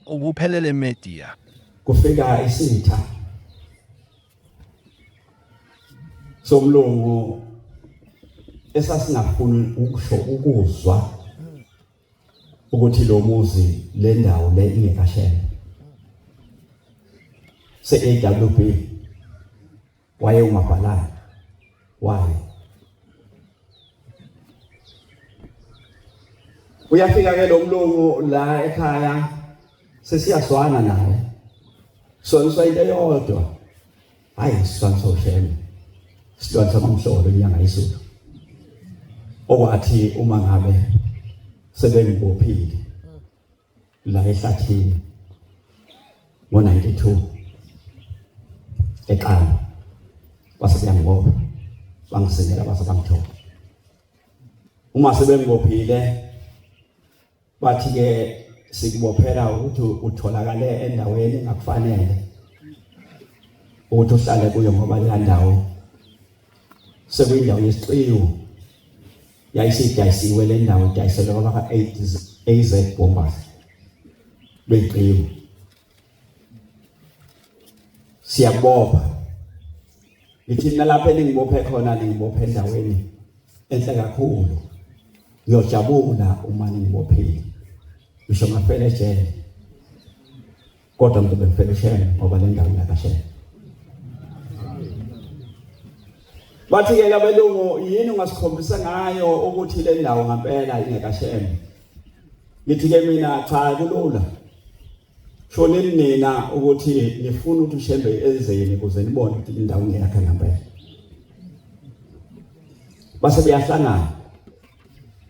Okuphelele Media. Kufika isitha somlungu esasingafuni ukusho ukuzwa ukuthi lo muzi le ndawo le ingekashele se-AWB waye umabhalane waye uyafika ke lo mlungu la ekhaya sesiyazwana naye soniswa into eyodwa hayi silwane sosheme silwane samamhlolo inyanga izulu okwathi uma ngabe sebengibophile la ehlathini ngo-92 eqala base beyangibopha bangisindela base bangithola uma sebengibophile bathi-ke sikubophela ukuthi utholakale endaweni engakufanele ukuthi uhlale kuyo ngoba leya ndawo sekuyindawo yesiqiwu yayisidayisiwe le ndawo idayiselwe kwabaka-AZ Bombers beqiwu siyakubopha ngithi mina lapho eningibophe khona ningibophe endaweni enhle kakhulu ngiyojabula uma ningibophile ngisho ngafela ejele kodwa ngizobe ngifela ushele ngoba le ndawo iyakashele bathi-ke labelungu yini ungasikhombisa ngayo ukuthi le ndawo ngampela ingekashele ngithi-ke mina cha kulula shoneni nina ukuthi nifuna ukuthi ushembe enzeni ukuze nibone ukuthi indawo ngeyakhe ngampela base beyahlangana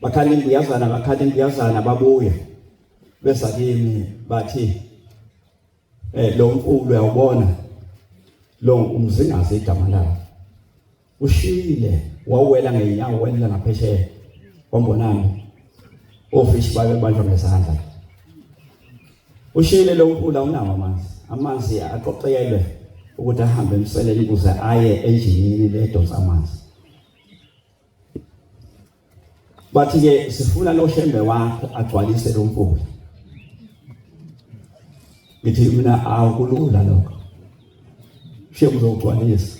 bakhala imbuyazana bakhala imbuyazana babuya beza kimi bathi eh lo mfulu uyawubona lo umzingazi igama lawo ushile wawela ngenyawo wena ngaphesheya kwambonani ofishi babe banjwa ngezandla ushile lo mfula unawo amanzi amanzi aqoqelwe ukuthi ahambe emseleni ukuze aye enjinini ledonsa amanzi bathi ke sifuna lo shembe wakho agcwalise lo mfula ngithi mina awukulula lokho shembe uzogcwalisa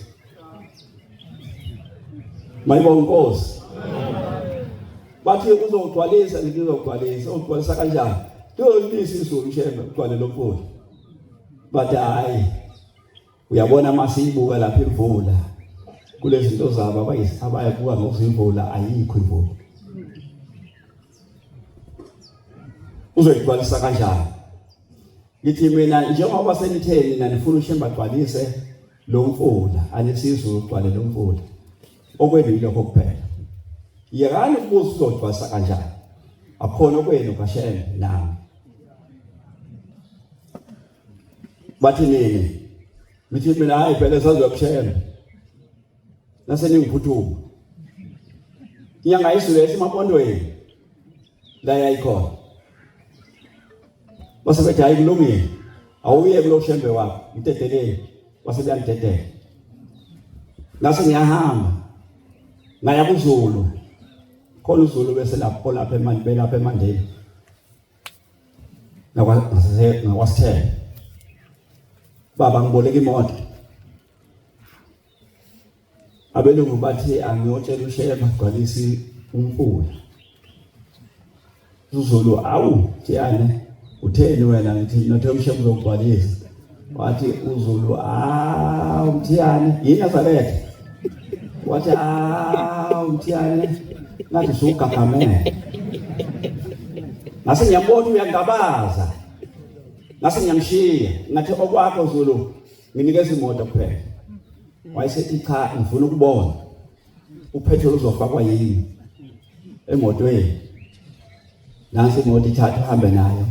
mayibonga inkosi bathi uzogcwalisa ngithi uzogcwalisa ugcwalisa kanjani liyolisa izulu shembe ugcwale lo mfula bathi hayi Uyabona uma siyibuka lapha imvula kulezi zinto zabo abayibuka ngokuzimvula ayikho imvula. Uzoyigcwalisa kanjani? Ngithi mina njengoba senithe nina nifuna uShembe agcwalise lo mfula, anisizulu ugcwale lo mfula. Okwenu yilokho kuphela. Yekani ukubuza uzogcwalisa kanjani. Akukhona okwenu kaShembe nami. Bathi nini? Ngithi mina hayi phela sazokushela. Nase ningiphuthuma. Inyanga izulu yehla emampondweni. La yayikhona. Base bethi hayi kulungile. Awuye kulo shembe wakho, mdedeleni. Base beyangidedela. Ngase ngiyahamba. Ngaya kuZulu. Khona uZulu bese lapho lapha emandeni lapha emandeni. Ngakwasithele baba ngiboleka imoto abelungu bathi angiyotshela ushema gcwalisi umfula uZulu awu Thiyane utheni wena ngithi nothe ushema uzogcwalisa wathi uZulu awu Mthiyane yini Nazaretha wathi awu Mthiyane ngathi usugagamele ngase ngiyambona uyangabaza ngase ngiyamshiya ngathi okwakho Zulu nginikeza imoto kuphela wayesethi cha ngifuna ukubona upetrol uzofakwa yini emotweni nansi imoto ithatha uhambe nayo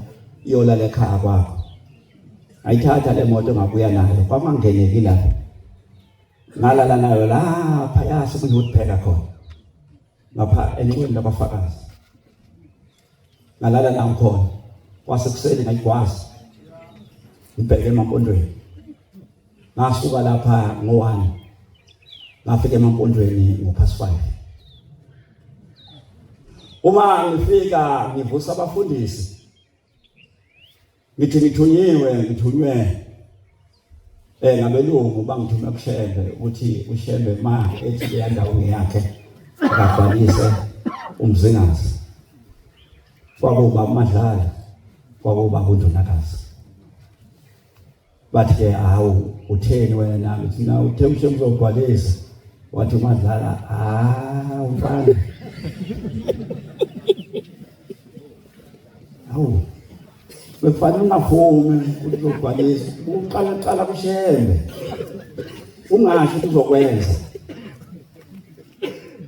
iyolala ekhaya kwakho ngayithatha le moto ngabuya nayo kwakungangeneki lapho ngalala nayo lapha yase kuyiwoodpecker khona ngapha enxiweni labafakazi ngalala nayo khona kwasekuseni ngayigwaza ngibheke emampondweni ngasuka lapha ngo-1 ngafika emampondweni ngo-past 5 uma ngifika ngivusa abafundisi. Ngithi ngithunyiwe, ngithunywe ngabelungu, bangithume kuShembe ukuthi uShembe ma ethi leya ndawo ngeyakhe akabhalise uMzingazi. Kwakuba uMadlala, kwakuba uNdunakazi. Bathi ke, hawu, utheni wena? Ngithi na uthe uShembe uzobhalisa. Wathi uMadlala, hawu mfana, hawu, bekufanele ungavumi ukuthi uzobhalisa, uqala qala kuShembe, ungasho ukuthi uzokwenza.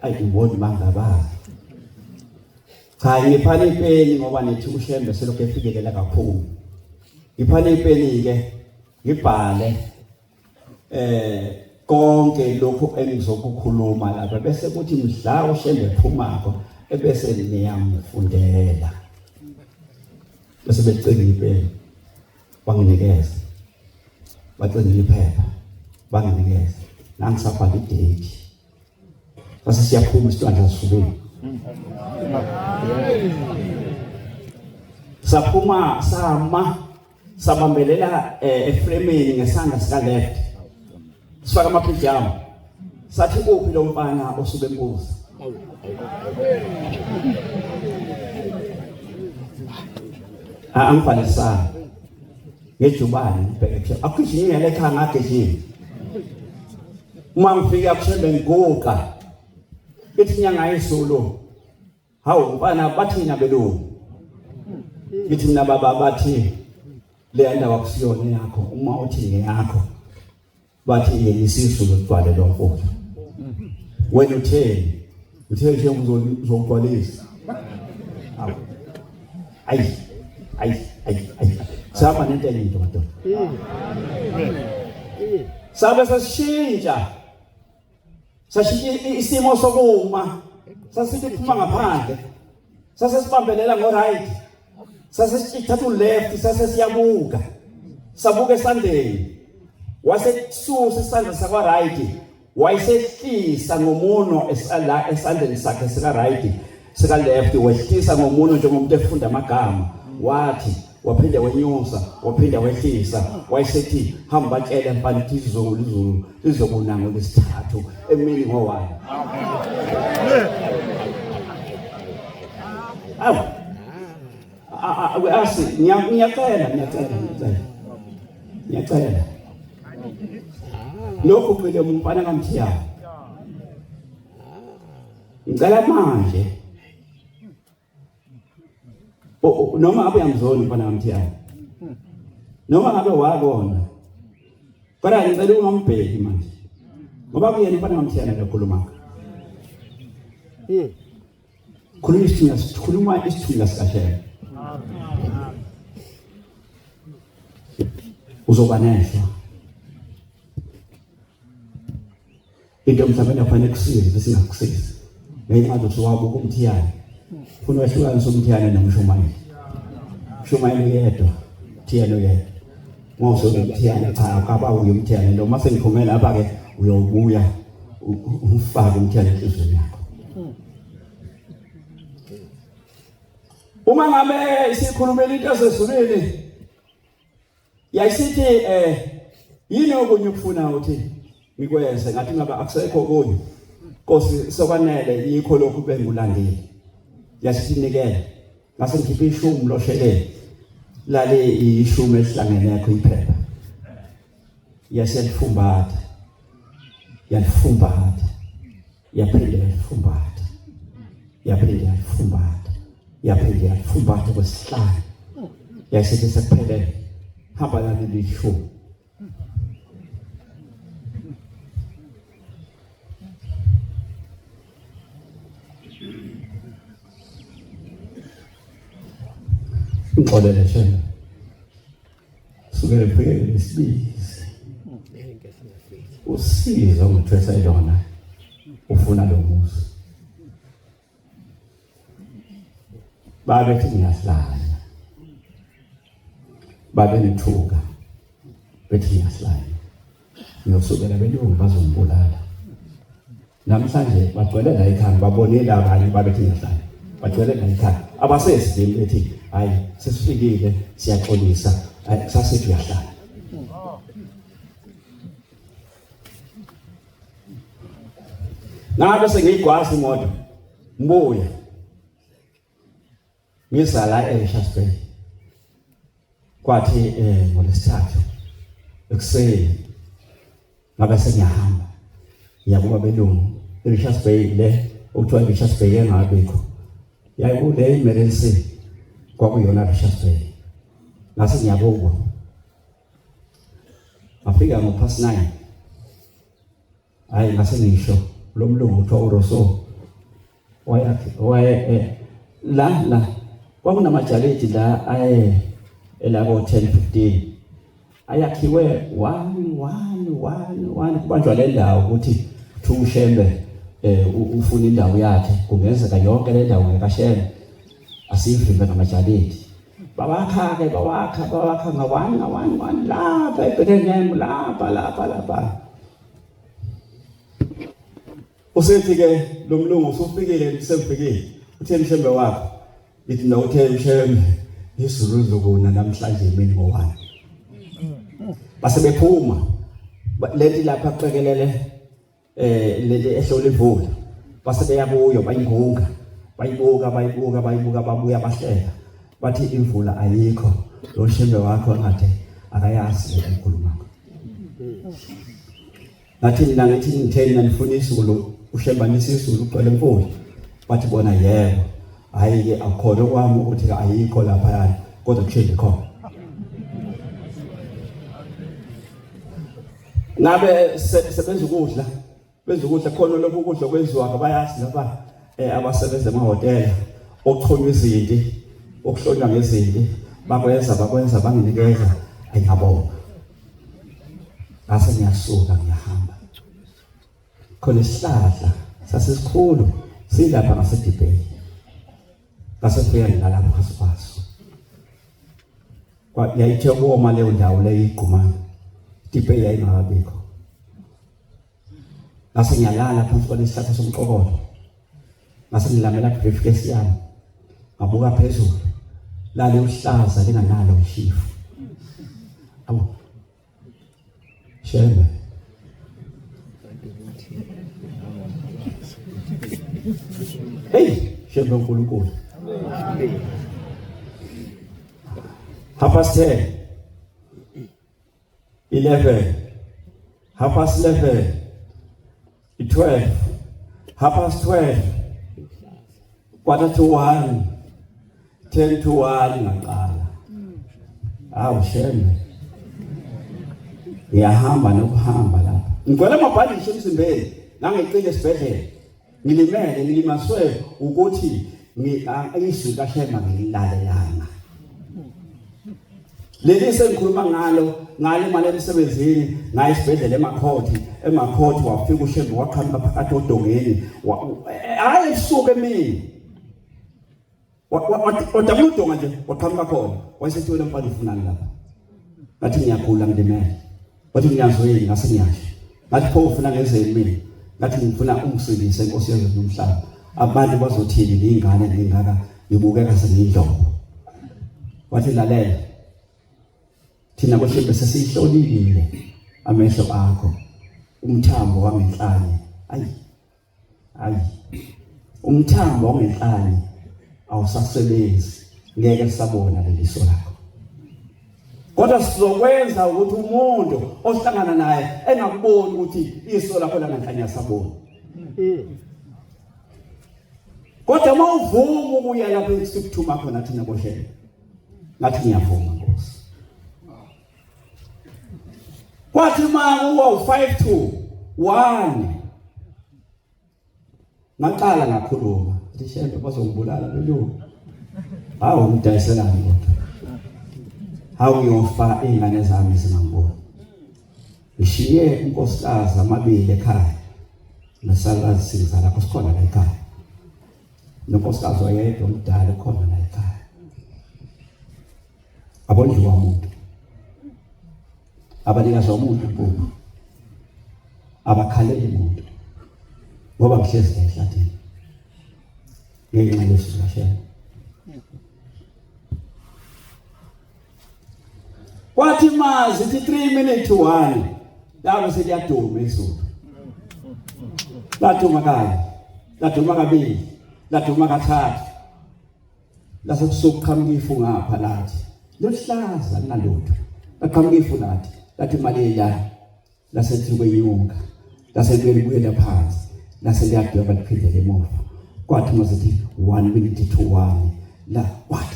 Ayi, ngibona bangabazi. Cha, ngiphana ipeni ngoba nithi uShembe selokhu efikelela kakhulu. Ngiphana ipeni-ke ngibhale konke lokhu engizokukhuluma lapha, bese kuthi mhla uShembe ephumako ebese niyamfundela. Bese becinga ipeni banginikeza, bacinga iphepha banginikeza, nangisabhala idate, sase siyaphuma isitwandla sifubeni, saphuma, sama, sabambelela eframeni ngesandla sika left, sifaka amapijama, sathi uphi lo mfana osuke embuza? Angibhalisanga ngejubane, ngibheke kushembe, akugijinyela ekhaya, ngagijima. Uma ngifika kushembe ngiguqa, ithi inyanga yezulu, hawu mfana, bathina belungu? Ngithi mina, baba, bathi leya ndawo akusiyona yakho, uma uthi ngeyakho bathi yenisa izulu ligcwale lo mfula. Wena utheni? Uthe nje uzogcwalisa. Ayi ayi ayi ayi, sihamba nento enye into madoda. Sabe sasishintsha, sashintsha isimo sokuma, sasithi phuma ngaphandle, sase sibambelela ngo right, sase sithatha u left, sase siyabuka, sabuka esandleni, wasesusa isandla sakwa right, wayesehlisa ngomuno esala esandleni sakhe sika right, sika left, wehlisa ngomuno njengomuntu efunda amagama, wathi waphinde wenyusa, waphinde wehlisa, wayesethi hamba batshele mfana ukuthi izulu izulu lizokuna ngolwesithathu emini ngo-1. Awu, asi ngiyacela, ngiyacela, ngiyacela, ngiyacela, lokhu kumele umfana kaMthiyane, ngicela manje, noma ngabe uyamzona umfana kaMthiyane, noma ngabe wakona, kodwa ngicela ungambheki manje ngoba kuyena umfana kaMthiyane lokhuluma. Khuluma isithunywa, khuluma isithunywa sikaShembe. Uzoba nehlo into mhlawumbe kufanele kusize bese ingakusizi ngenxa yokuthi wabuka uMthiyane, ufuna wehlukanisa uMthiyane noMshumayeli. Umshumayeli yedwa, Mthiyane uyedwa. Ngoba uMthiyane, cha, akaba uye uMthiyane lo. Mase ngiphume lapha ke uyobuya umfake uMthiyane enhliziyweni yakho. Uma ngabe sikhulumela into ezezulwini, yayisithi yini okunye ukufuna ukuthi ngikwenze? Ngathi ngabe akusekho okunye, Nkosi, sokwanele yikho lokhu bengulandile. Yasithi nikele, ngase ngikhiphe ishumi losheleni, lale ishumi elihlangenekho iphepha, yasiyalifumbatha, yalifumbatha, yaphinde yalifumbatha, yaphinde yalifumbatha, yaphinde yalifumbatha kwesihlanu, yasithi sekuphelele, hamba naleli ishumi. Ngixolele Shembe, sukele ngifike lesibizi usizo ongithwesa lona, ufuna lo muzi, babethi ngiyahlanya, babenethuka bethi ngiyahlanya, ngiyosukela belungu bazongibulala. Namhlanje bagcwele la ekhaya, babonile abanye babethi ngiyahlanya, bagcwele la ekhaya, abasezivini bethi Hayi, sesifikile, siyaxolisa. Hayi, kusasa ethu uyahlala. Ngabe sengiyigwaza imoto, ngibuya ngiza la eRichards Bay. Kwathi ngolesithathu ekuseni ngabe sengiyahamba ngiya kuba belungu eRichards Bay, le okuthiwa iRichards Bay engabikho yayikule iMerelsi, kwakuyona Richards Bay. Ngase ngiyakubo, ngafika ngo 9. Hayi, ngase ngisho lo mlungu kuthiwa uRousseau wayakhe waye la la kwakunamajalidi la aye elabo 10 15 ayakhiwe 1 1 1 1, kubanjwa le ndawo ukuthi uShembe ufuna indawo yakhe, kungenzeka yonke le ndawo ngekaShembe, asiyivimbe ngamajalidi. Bawakha ke, bawakha, bawakha nga 1 nga 1 1 lapha eBethlehem, lapha lapha lapha. Usethi ke lo mlungu, usufikile, semfikile, uthe mshembe wakho, ithi na uthe mshembe izulu lizokuna namhlanje emini ngo-1. Base bephuma lenti lapha qekelele lento ehlola imvula, base beyabuya, bayingunga, bayibuka, bayibuka, bayibuka, babuya bahleka, bathi imvula ayikho, lo shembe wakho ngathi akayazi le ngikhulumako. Ngathi mina, ngithi ngitheni, nanifuna izulu, ushembanisa izulu ugcwele imvula? Bathi bona yebo. Hayi ke, akukhona okwami ukuthi ayikho lapha, kodwa kushembe khona. Ngabe sebenza ukudla, benza ukudla khona, lokhu ukudla okwenziwa abayazi lapha abasebenza emahhotela, okuchonywa izinti, okuhlonywa ngezinti, bakwenza, bakwenza, banginikeza. Ayingabonga, ngase ngiyasuka ngiyahamba. Khona isihlahla sasesikhulu silapha ngasedibheni, ngase ngifika ngalapha phasi kwaso. Yayithe ukoma leyo ndawo leyo igqumana, idibhe yayingakabikho. Ngase ngiyalala phansi kwalesihlahla somqokolo, ngase ngilamela briefcase yami, ngabuka phezulu, lale uhlaza linganalo ushifu. Awu Shembe, hey Shembe uNkulunkulu. 10:30, 11, 11, 12, 12:30, 12:45, 12:50. Ngaqala, hawu Shembe, ngiyahamba nokuhamba lapha, ngigcwele amabhandishi emzimbeni, ngangeqile esibhedlela, ngilimele, ngilimaswe ukuthi izwi kaShembe ngililalelanga. Leli sengikhuluma ngalo, ngale mali emsebenzini, ngaye esibhedlela emakhothi, emakhothi wafika uShembe, waqhamuka phakathi odongeni, hayi ebusuku emini, wadabula udonga nje, waqhamuka khona. Wayesethi, wena mfana, ufunani lapha? Ngathi ngiyagula, ngilimele. Wathi ngiyazweni. Ngase ngiyasho, ngathi pho ufuna ngenzeni mina? Ngathi ngifuna ungisindise, Nkosi yezwe nomhlaba. Abantu bazothini ngiyingane ngingaka, ngibukeka sengiyindlobo? Wathi lalela, thina koShembe sesiyihlolile amehlo akho, umthambo wangenhlanye, ayi ayi, umthambo wangenhlanye awusasebenzi, ngeke lisabona leliso lakho, kodwa sizokwenza ukuthi umuntu ohlangana naye engakuboni ukuthi iso lakho langenhlanye asaboni, kodwa uma uvuma ukuya lapho esikuthuma khona thina bohlelo. Ngathi ngiyavuma, Nkosi. Kwathi uma kuwa u5 to 1, ngaqala ngakhuluma, ngathi Shembe, bazongibulala belungu. Hawu, ngidayiselani kodwa? Hawu, ngiyofa iy'ngane zami zingangiboni, ngishiye unkosikazi amabili ekhaya nesalukazi singiza lapho sikhona la ekhaya, nonkosikazi oyedwa omdala ukhona la ekhaya, abondliwa muntu, abanikazi womuntu impuphu, abakhaleli muntu, ngoba ngihlezi la ehlathini ngenxa yesu kaShembe. Kwathi mazi ithi 3 minutes to 1 labe seliyaduma izulu. Laduma kanye, laduma kabili, laduma kathathu. Lase kusuqhamuka ifu ngapha lathi luhlaza kunalutho. Laqhamuka ifu lathi lathi mali la lase kwenyuka lase libuyela phansi lase liyadweba liphindele emuva. Kwathi masithi 1 minute to 1 la kwathi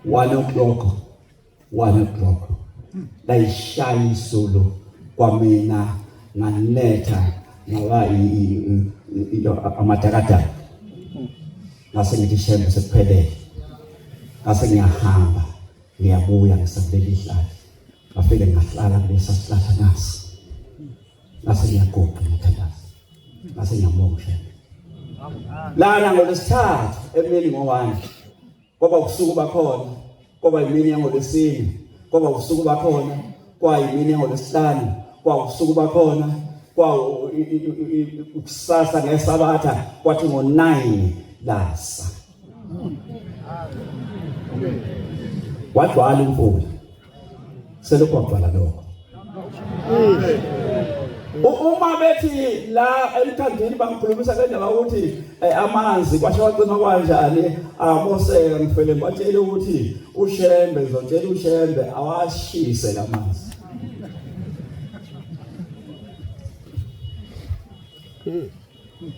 1 o'clock, 1 o'clock layishaya izulu kwamina nganetha ngaba into amadakadaka. Ngase ngithi shembe sekuphelele, ngase ngiyahamba ngiyabuya ngisakuleli ihlathi. Ngafike ngahlala kulesa sihlahla nasi, ngase ngiyaguqa ngiyathandaza, ngase ngiyambonga ushembe lana ngolwesithathu emini ngo-1. Kwaba ubusuku bakhona, kwaba imini yangolwesine, kwaba ubusuku bakhona, kwayimini yangolwesihlanu, kwaba ubusuku bakhona, kwa ukusasa ngesabatha. Kwathi ngo-9 lasa wagcwala imfula, selokhu wagcwala lokho. Uma bethi la emthandini bangikhulumisa ngendaba ukuthi amanzi kwasho wacima kanjani amoseka, ngifele ngibatshele ukuthi uShembe, ngizotshela uShembe awashise lamanzi.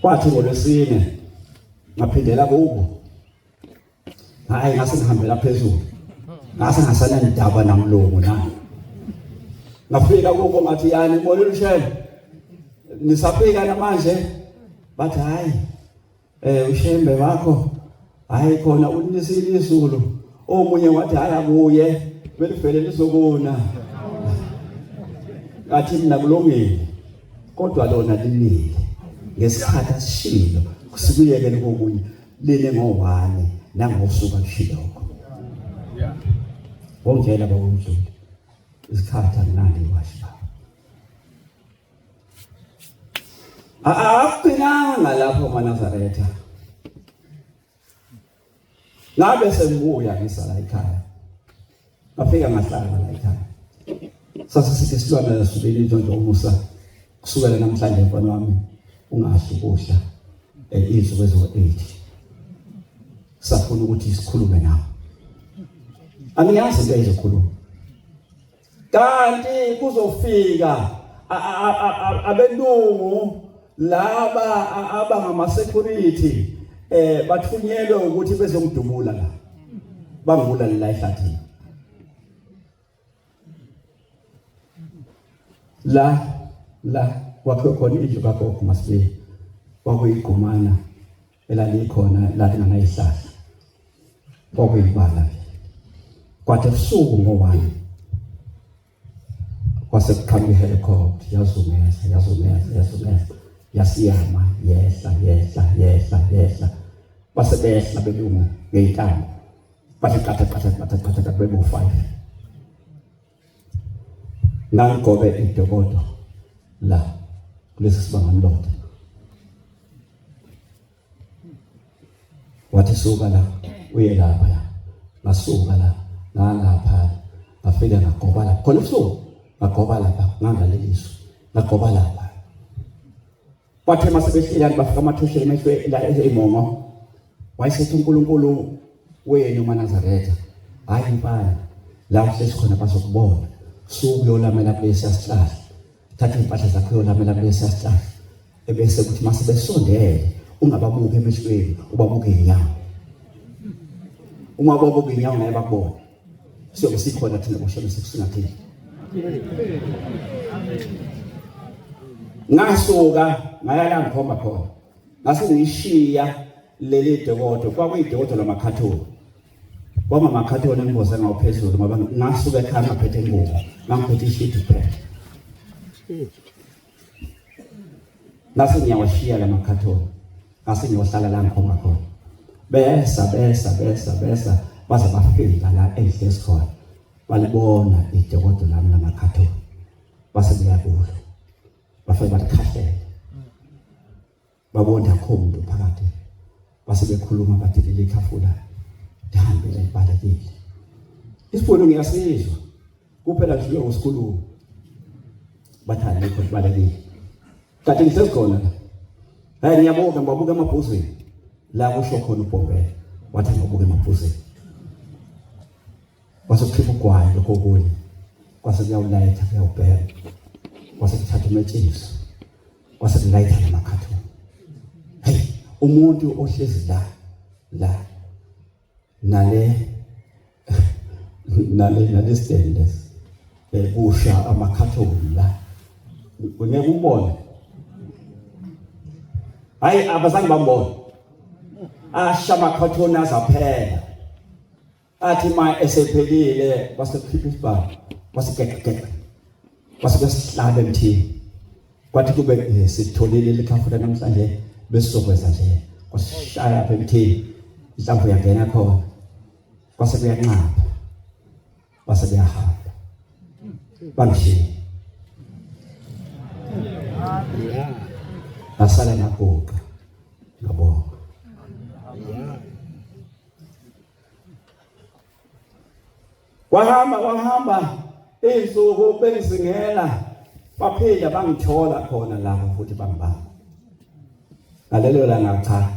Kwathi ngolwesine ngaphindela kubo, hayi, ngase ngihambela phezulu, ngase ngasanandaba namlungu na. Ngafika kubo ngathi, yani ngibonile uShembe, nisafika namanje? Bathi, hayi, uShembe wakho, hayi khona unisile izulu. Omunye wathi, hayi, akuye belivele lizokuna. Ngathi mina kulungile, kodwa lona linile ngesikhathi asishilo, sikuyekele kokunye, line ngo-1 nangosuku akushilokho. Wongitshela bakumdluli isikhathi anginalo iwashi baba. Akugcinanga lapho maNazaretha, ngabe sengibuya ngisala ekhaya, ngafika ngahlala la ekhaya. Sase sithi isilwane lasukela into nje umusa kusukela namhlanje mfana wami ungadli ukudla izinsuku eziwu-8, safuna ukuthi sikhulume nawe. Angiyazi into ezokhuluma, kanti kuzofika abelungu laba abangama security bathunyelwe ukuthi bezongidubula la, bangibulale la ehlathini la la kwakhiwe khona indlu kagogo Masibiya. Kwakuyigqumana elalikhona lalinganayihlahla, kwakuyibala nje. Kwathi ebusuku ngo-1 kwase kuqhamuka i-helicopter, yazungeza, yazungeza, yazungeza, yasiyama, yehla, yehla, yehla, yehla. Base behla belungu ngey'ntambo, bathi qatha qatha qatha qatha qatha, bebo-5. Ngangigobe idokodo la kulesi sibangamlotha. Wathi, suka la uye lapha ya. Ngasuka la ngalapha, ngafika ngagoba lapha khona ebusuku, ngagoba lapha, ngangaleliswa, ngagoba lapha. Kwathe mase behlelani bafika amathosha emehlwe la eyimongo, wayesethi uNkulunkulu wenu maNazaretha, hayi mfana, la uhlezi khona bazokubona, suku uyolamela kulesiya sihlahla, thatha iy'mpahla zakho uyolamela kulesiya sihlahla, ebese kuthi mase besondele ungababuki emehlweni, ubabuke iy'nyawo. Uma babuka iy'nyawo ngeke bakubone, siyobe sikhona thina boshebe sekusingathile. Ngasuka ngaya la ngikhomba khona, ngase ngiyishiya leli dokodo. Kwakuyidokodo lamakhathoni, kwangamakhathoni engimboze ngawo phezulu, ngoba ngasuka ekhaya ngaphethe ingubo, ngangiphethe ishidi kuphela. Ngase ngiyawashiya la makhathoni, ngase ngiyohlala la ngikhomba khona. Besa besa besa besa baze bafika la engihlezi khona, balibona idokodo lami lamakhathoni, base beyakulo, bafike balikhahlele, babona akho muntu phakathi. Base bekhuluma bathi leli khafula lihambile libalekile. Isibhunu ngiyasizwa kuphela nje ngosikhuluma. Bathi alikho libalekile. Kanti ngihlezi khona la. Hayi ngiyabuka ngibabuka emabhuzini. La kusho khona uBhombela. Wathi ngibabuka emabhuzini. Kwase kukhipha ugwayi lokho okunye. Kwase kuyawulayitha kuyawubheka. Kwase kuthatha umetshiso. Kwase kulayitha namakhathuni. Hey, umuntu ohlezi la la nale nale nale stand lesi kusha amakhathoni la ngeke umbone hayi abazange bambone asha amakhathoni azaphela athi ma esephelile kwase kukhipha isibhamu kwase geqe kwase kuyasihlaba emthini kwathi kube eh, sitholile likhafula namhlanje besizokwenza nje kwasishaya apha emthini inhlamvu yangena khona kwase kuyanqaba kwase kuyahamba bangishiya ngasala ngaguqa ngabonga Wahamba wahamba izinsuku bengizingela baphinda bangithola khona lapho futhi bangibamba. Ngalelo langa cha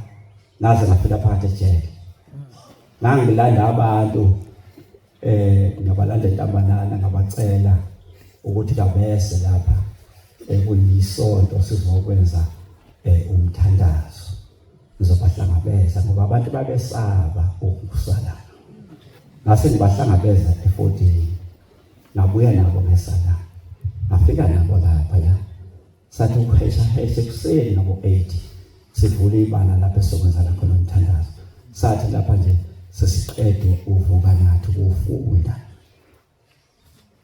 ngaze ngafika phakathi ejele. Ngangilanda abantu eh ngabalanda entambanana ngabacela ukuthi kabese lapha ekuyisonto sizokwenza eh umthandazo. Ngizobahlangabeza ngoba abantu babesaba ukusala. Ngase ngibahlangabeza e-14 ngabuya nabo ngesala. Ngafika nabo lapha ya. Sathi ukuhesha heshe ekuseni ngabo 8 sivula ibala lapho esokwenza la khona umthandazo. Sathi lapha nje sesiqede uvuka nathi ukufunda.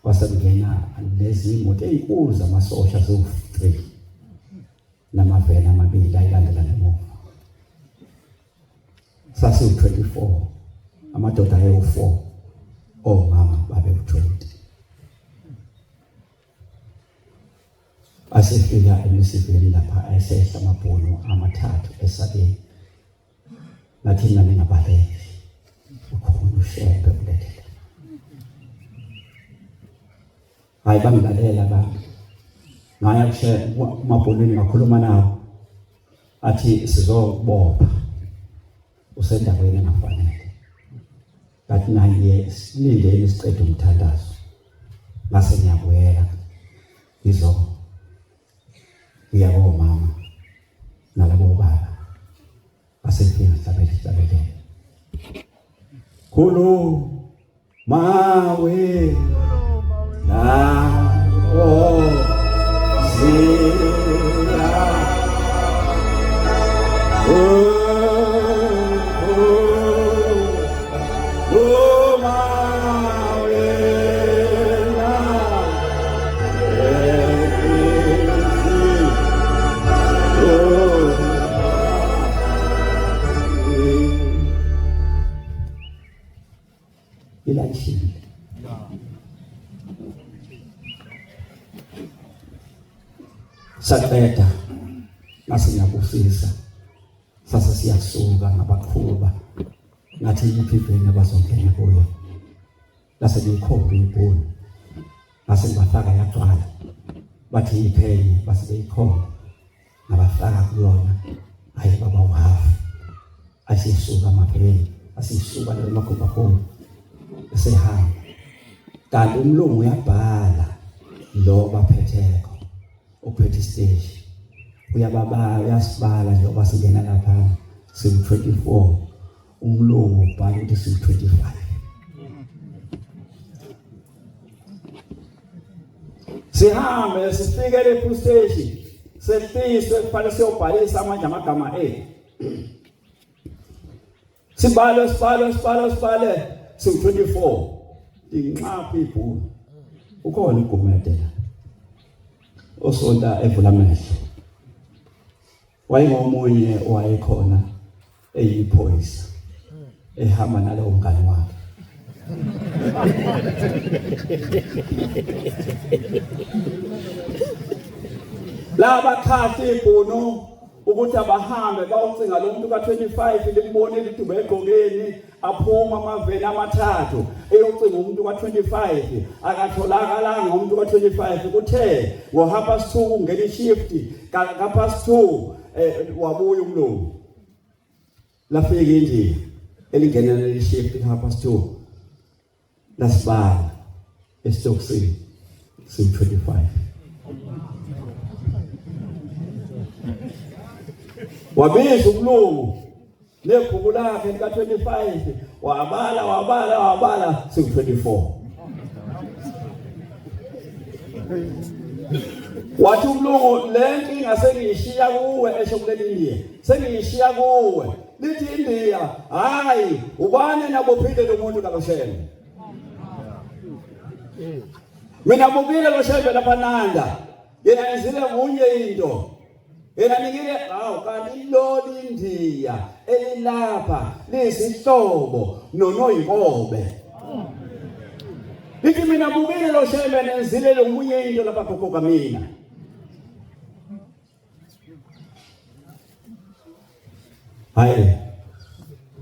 Kwase kungena lezi moto ezinkulu zamasosha ziwu-3 namaveni amabili ayilandela ngemuva. Sasiwu-24 amadoda ayewu-4 omama babewu-20. Asefika emisiveni lapha esehla amabhunu amathathu esabeni. Ngathi mina ningabaleki. Ukhona uShembe kulethele. Hayi bangilalela abantu. Ngaya kuShembe kumabhonweni ngakhuluma nawo. Athi sizobopha. Usendaweni engafanele. Ngathi naye silindeni siqede umthandazo. Ngase ngiyabuyela. Ngizo ngiya komama nalabo baba basefika hlabele hlabele khulu mawe na oh zila oh oh mawe na Ilayishile. Saqeda ngase ngiyabusisa sase siyasuka ngabaqhuba ngathi yiphi iveni abazongena kuyo lase liyikhomba ibhunu ngase ngibafaka yagcwala bathi yiphenye base beyikhomba ngabafaka kuyona hayi baba uhafu asisuka amaveni asisuka leyo magumbagumba esehamba kanti umlungu uyabhala lo baphetheko uphethe isiteshi uyababala uyasibala njengoba singena lapha siwu-24 umlungu ubhala ukuthi siwu-25 sihambe sifike le police station sehliswe kufanele siyobhalisa manje amagama ethu sibale sibale sibale sibale siwu-24 inxapha ibhulu ukhona igumede la osonta evula amehlo Wayengomunye owayekhona eyiphoyisa ehamba nalowo mngani wakhe. Laba khathi ibhunu ukuthi abahambe bawucinga lo muntu ka-25 limbone lidube egqokeni aphuma amaveni amathathu eyocinga umuntu ka-25 akatholakalanga umuntu ka-25 kuthe ngo-half past 2 kungena ishift ka-past 2 wabuya umlungu lafika indiya elingena leli shift ka-half past 2 lasibala esitokisini siwu-25 wabiza umlungu nebhuku lakhe lika-25 wabala wabala wabala siwu-24 wathi umlungu le nkinga sengiyishiya kuwe esho kuleli ndiya sengiyishiya kuwe lithi indiya hayi ubani nabophile lo muntu kaLoshembe mina bukile loshembe lapha nanda yena ngizile munye into yena nikile hawu kanti loli indiya elilapha liyisihlobo nonoyinkobe lithi mina bukile loshembe nenzile lomunye into lapha gogo kamina Hayi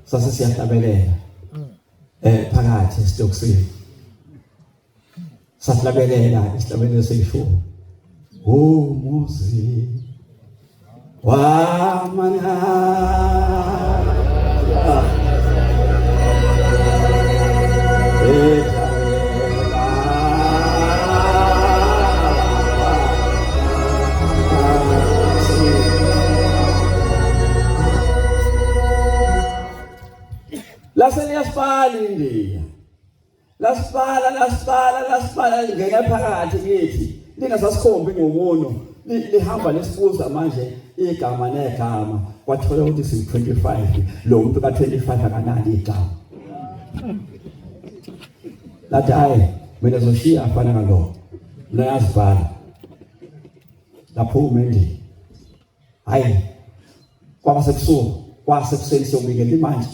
sase siyahlabelela phakathi esitokisini sahlabelela isihlabelelo seyishumi umuzi wamanala Lase liyasibala indiya lasibala lasibala lasibala lingena phakathi kithi lingasasikhombi ngomuno lihamba lisibuza manje igama negama kwathola ukuthi siwu-25 lo muntu ka-25 akanalo igama lathi hayi mina zoshiya afana nalo mina yazibhala laphuma endlini hayi kwaba sebusuku kwasekuseni siyobikela imanje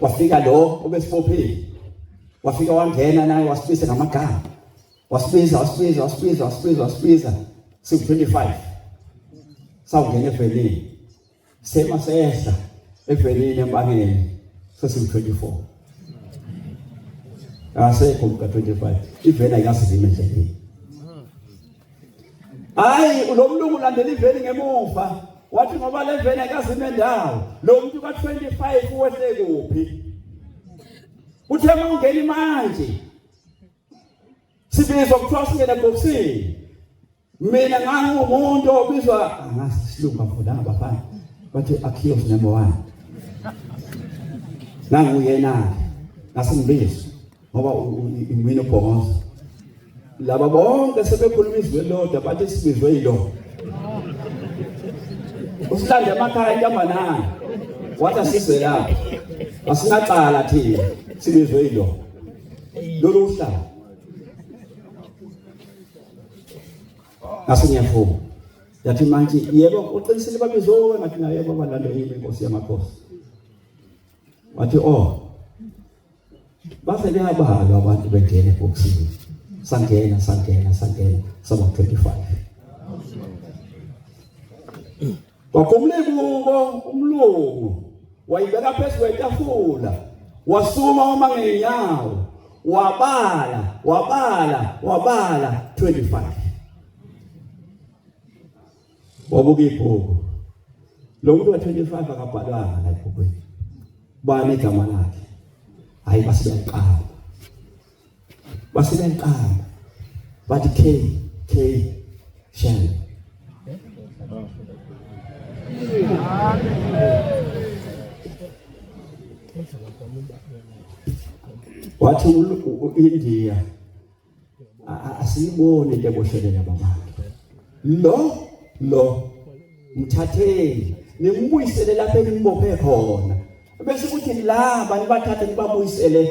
wafika lo obesibophile wafika wangena naye wasibiza ngamagama wasibiza wasibiza wasibiza wasibiza wasibiza siku-25 sawungena evenini sema sehla evenini empangeni sesiwu-24 akasekho mka-25 iveni ayikasivime endleleni hayi lo mlungu ulandela iveni ngemuva wathi ngoba le veni ayikazime ndawo lo muntu ka-25 wehle kuphi uthe uma ungena manje sibizwa kuthiwa singene ebhokisini mina ngangumuntu obizwa angazi isilungu afundanga bafana bathi accused number 1 nanguyena ngasimbizo ngoba imina ubhongoza laba bonke sebekhuluma izwi elilodwa bathi sibizwe yilo usilande emakhaya intambanana wathi asizwe lapha asinacala thina sibizwe yilo lolu uhlala ngase ngiyavuma yathi manje yebo uqinisile babizowe ngathi naye baba lando yimi inkosi yamakhosi wathi oh base beyabalwa abantu bengena ebhokisini sangena sangena sangena saba 25 Wakhumula ingubo umlungu wayibeka phezu kwetafula wasukuma wama ngenyawo wabala wabala wabala 25 wabuka ibhuku lo muntu wa-25 akabhalwanga la ebhukwini bani igama lakhe hayi basebeyaqala basebeyaqala bathi K K Shell wathi u-India asiyiboni into eboshelele abantu lo lo mthatheni nimbuyisele lapho enimbophe khona bese kuthi la nibathathe nibabuyisele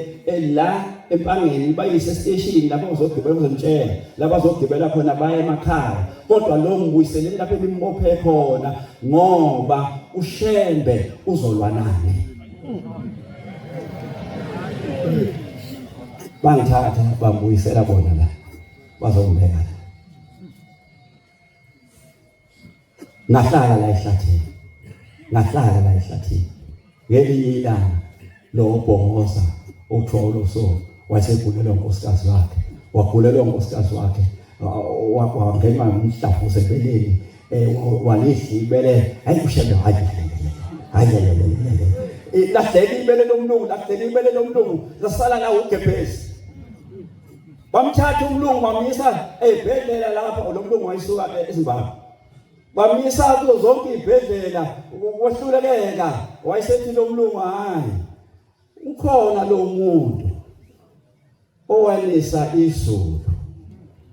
la empangeni nibayise esiteshini lapho uzogibela uzonitshela la bazogibela khona baye emakhaya kodwa lo ngibuyiseleni lapho enimbophe khona ngoba ushembe uzolwa nani bangithatha bambuyisela bona la bazongibeka la ngahlala la ehlathini. Ngahlala la ehlathini. Ngelinye ilanga lo bhongoza okuthiwa uLoso wayesegulelwa unkosikazi wakhe, wagulelwa unkosikazi wakhe, wangenwa umhlafuzo ebeleni, walidla ibele. Hayi ushembe, hayi hayi hayi, lahleka ibele lomlungu, lahleka ibele lomlungu, lasala la ugebhezi. Bamthatha umlungu bamyisa ezibhedlela lapha, lo mlungu wayisuka eZimbabwe. Bamyisa kuzo zonke izibhedlela, kwehlulekeka. Wayesethi lo mlungu, hayi ukhona lo muntu owanisa izulu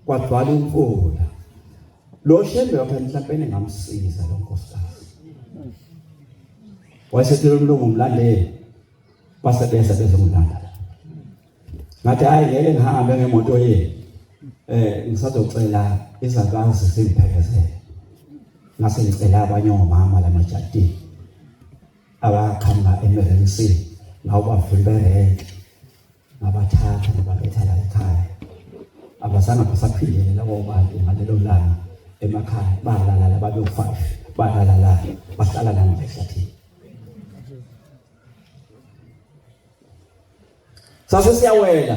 kwagcwala imvula, lo shembe wakhe mhlawumbe ngamsiza lo nkosikazi. Wayesethi lo mlungu mlandeli, base beza bezomlanda. Ngathi hayi ngeke ngihambe ngemoto yenu, ngisazocela izalukazi zingiphekezele. Ngase ngicela abanye omama lamajadini abaqhamuka emerensi, ngawubavimba erenki, ngabathatha ngabaletha la ekhaya. Abazange basaphindele labo bantu ngalelo langa emakhaya, balala la babe-5, balala la, bahlala la ngehlathini. Sase siyawela,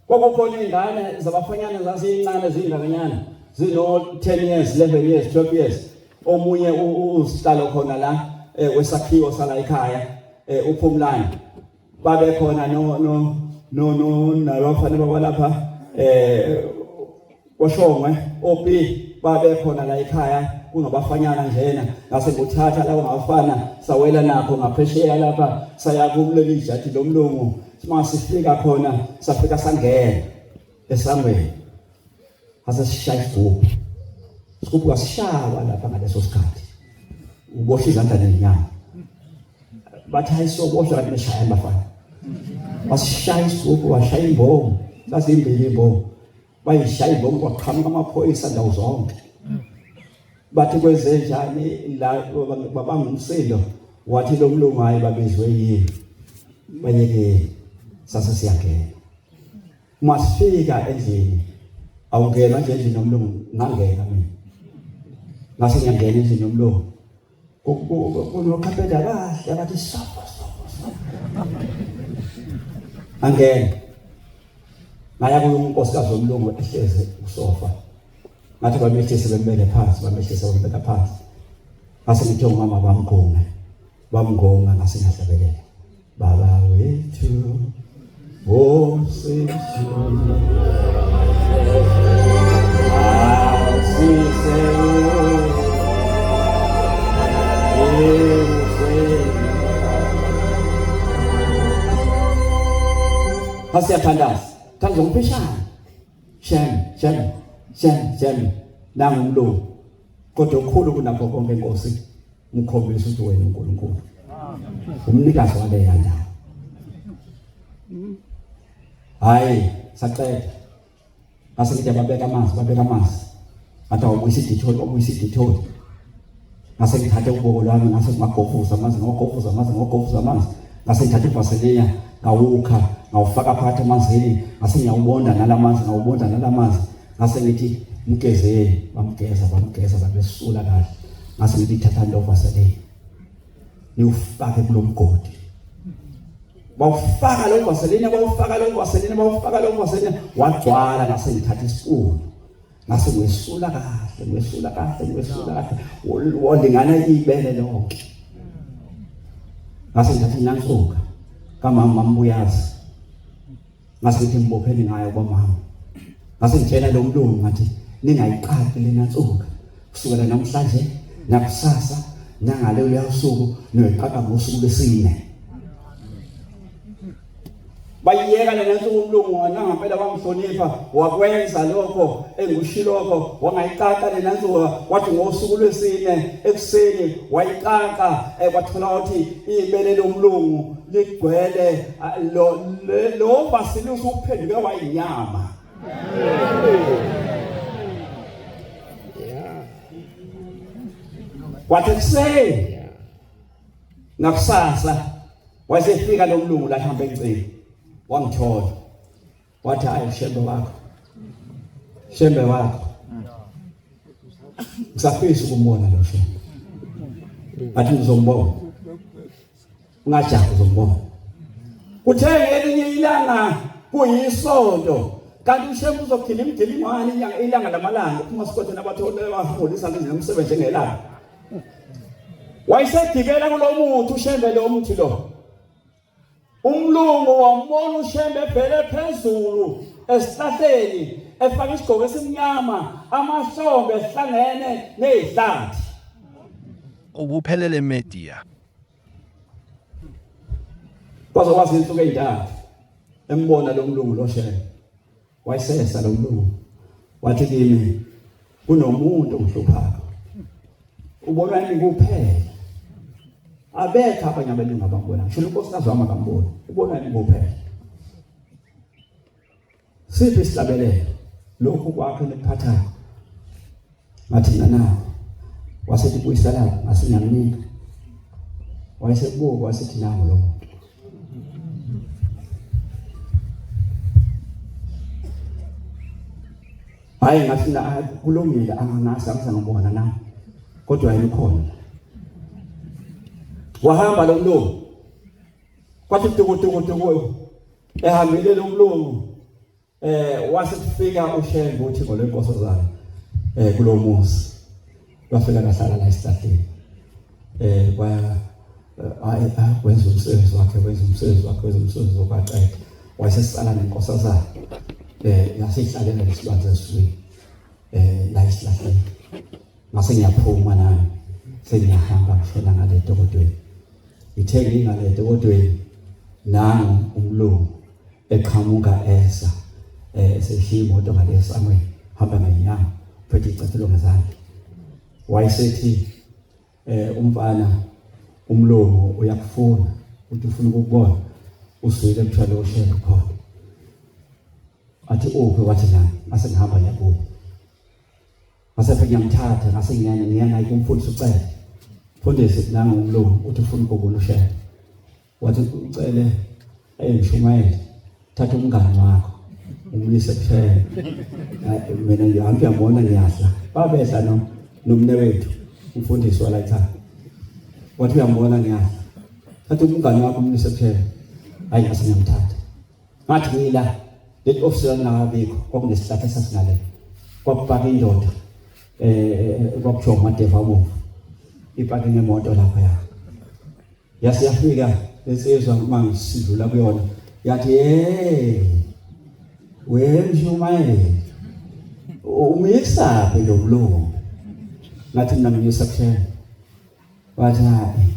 kwakukhona iy'ngane zabafanyana zaziyincane ziyingakanyana, zino-10 years, 11 years, 12 years. Omunye usihlalo khona la wesakhiwo sala ekhaya, uPhumlani. Babe khona no no no no nabafana bakwalapha koShongwe, opi babe khona la ekhaya, kungabafanyana njena. Ngase nguthatha lawo ngabafana, sawela nakho ngaphesheya lapha, saya kuleli jaji lomlungu. Uma sifika khona safika sangena esangweni, ase sishaya isigubhu. Isigubhu kasishawa lapha ngaleso sikhathi, uboshwa izandla nenyama. Bathi hayi soboshwa, kanti beshaya abafana. Wasishaya isigubhu, washaya imbongo, zazimbili imbongo, bayishaya imbongo, kwaqhamuka amaphoyisa ndawo zonke. Bathi kwenze njani la, babanga umsindo. Wathi lo mlungu hayi babizwe yini, bayekeni. Sase siyangena. Uma sifika endlini, awungena nje endlini yomlungu, ngangena mina. Ngase ngiyangena endlini yomlungu, kunokhaphetha kahle, abathi sofa sofa sofa. Angena ngaya kunkosikazi womlungu ehleze kusofa, ngathi bamehlise bembeke phansi, bamehlise bambeka phansi. Ngase ngithe umama bamgonge, bamgonga. Ngase ngahlabelela, Baba wethu osezulwini, asise Asiyathandaza, thandaza ngomfishane. Shem, shem, shem, shem, nangu umlungu. Kodwa okukhulu kunakho konke, Nkosi, ngikhombisa ukuthi wena uNkulunkulu umnikazi waleya ndawo. Hayi saqeda, ngase ngithi ababeka amanzi, babeka amanzi. Ngathi awubuyisa iditholi, wabuyisa iditholi. Ngase ngithathe uboko lwami, ngase ngagofuza amanzi, ngagofuza amanzi, ngagofuza amanzi. Ngase ngithatha ivaseliya, ngawukha, ngawufaka phakathi emanzini, ngase ngiyawubonda nalamanzi, ngawubonda nalamanzi. Ngase ngithi mgezeni, bamgeza, bamgeza, babesula kahle. Ngase ngithi thathani lo vaseline niwufake kulo mgodi. Bawufaka lo vaseline, bawufaka lo vaseline, bawufaka lo vaseline, wagcwala. Ngase ngithatha isipunu, ngase ngiwesula kahle, ngiwesula kahle, ngiwesula kahle, walingana ibele lonke. Ngase ngithatha inansuka kamama Mbuyazi, ngase ngithi ngibopheni ngayo kwamama. Ngase ngitshela lo mlungu ngathi ningayiqaqi lena nsuka kusukela namhlanje nakusasa nangaleyo usuku, niyoyiqaqa ngosuku lwesine. Bayiyeka lena nsuku, umlungu nangampela wamhlonipha, wakwenza lokho engushilokho, wangayiqaqa lena nsuka. Wathi ngosuku lwesine ekuseni wayiqaqa, kwathola ukuthi ibele lomlungu ligcwele lo Basilius uphenduke wayinyama. Kwathi ekuseni ngakusasa wayesefika lo mlungu la hamba engcini, wangithola, wathi hayi shembe wakho, shembe wakho, ngisafisa ukumbona lo shembe. Ngathi ngizombona. Ungajahi uzombona. Kuthe ngelinye ilanga kuyisonto kanti uShembe uzogila imgilingwane ilanga lamalanga uphuma sikhothe nabathole baholisa ngomsebenzi ngelanga. Wayesegibela kulomuthi uShembe lo muthi lo. Umlungu wambona uShembe ebheke phezulu esihlahleni efaka isigqoko esimnyama amahlombe ehlangene nezihlathi. Ukuphelele Media. Kwaze kwazi insuku ezintathu embona lo mlungu lo Shembe. Wayesesa lo mlungu wathi kimi kunomuntu ongihluphayo. Ubonwa yimi kuphela. Abekho abanye abelungu abambona. Ngisho unkosikazi wami akamboni. Ubonwa yimi kuphela. Siphi isihlabelelo? Lokhu kwakho nikuphathayo. Ngathi mina nawo. Wasethi buyisela ngase ngiyamnika. Wayesebuka wasethi nangu lo muntu. Hayi ngathi mina kulungile angangazi angizange ngibona na. Kodwa yena ukhona. Wahamba lo mlungu. Kwathi tuku tuku tuku ehambile lo mlungu wase kufika uShembe uthi ngolenkosazana kulomuzi wafika kahlala la esihlahleni kwaya wenza umsebenzi wakhe wenza umsebenzi wakhe wenza umsebenzi wokwaqeda wayesesala nenkosazana yasihlalela lesilwane sesizwini la esihlahleni ngase ngiyaphuma nami sengiyahamba ngishona ngale dokodweni ngithe ngingale dokodweni nangu umlungu eqhamuka esa eseshiya imoto ngale esangweni hamba ngenyawo phethe icathulo ngezandla wayesethi umfana umlungu uyakufuna uthi ufuna ukukubona uswile kuthiwa lo shela khona athi uphi wathi nami ngase ngihamba ngiyakubo ngase ngiyamthatha ngase ngiyana ngiyana kumfundisi ucele mfundisi nangu umlungu uthi ufuna ukubona ushela wathi ucele engishumayele thatha umngani wakho umyise kushela mina ngihambe ngiyambona ngiyahla babehla no nomne wethu umfundisi wala ekhaya wathi uyambona ngiyahla thatha umngani wakho umyise kushela hayi ngase ngiyamthatha ngathi ngila leli ofisi lalingakabikho kwakunesihlahla esasingale kwakupaka indoda kwakuthiwa umadeva abomvu ipake ngemoto lapha ya yase yafika insizwa uma ngisidlula kuyona yathi hey wemshumayeli umyisaphi lo mlungu ngathi mina ngimyisa kushela wathi hayi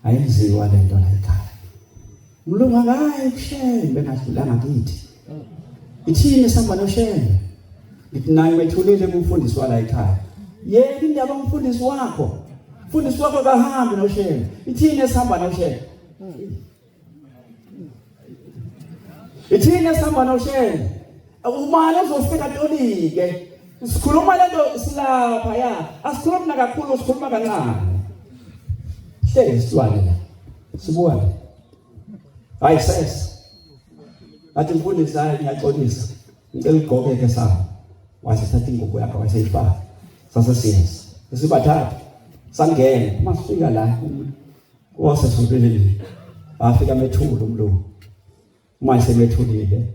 ayenziwa le nto la ekhaya mlungu akayi kushembe engadlulanga kithi ithini sihamba noshembe ngithi naye wethulile kumfundisi wala ekhaya yena indaba umfundisi wakho mfundisi wakho kahambi noshembe ithini esihamba noshembe ithini esihamba noshembe umane uzofika tolike sikhuluma lento silapha ya asikhulumi nakakhulu sikhuluma kancane hlezi silwane la sibuka la hayi ses athi mfundisi hayi ngiyaxolisa ngicela ugqoke ke sami wasethatha ingubo yakhe wayeseyifaka sase siyeza sibathatha sangena uma sifika la wasezulwini afika methula umlungu uma esemethulile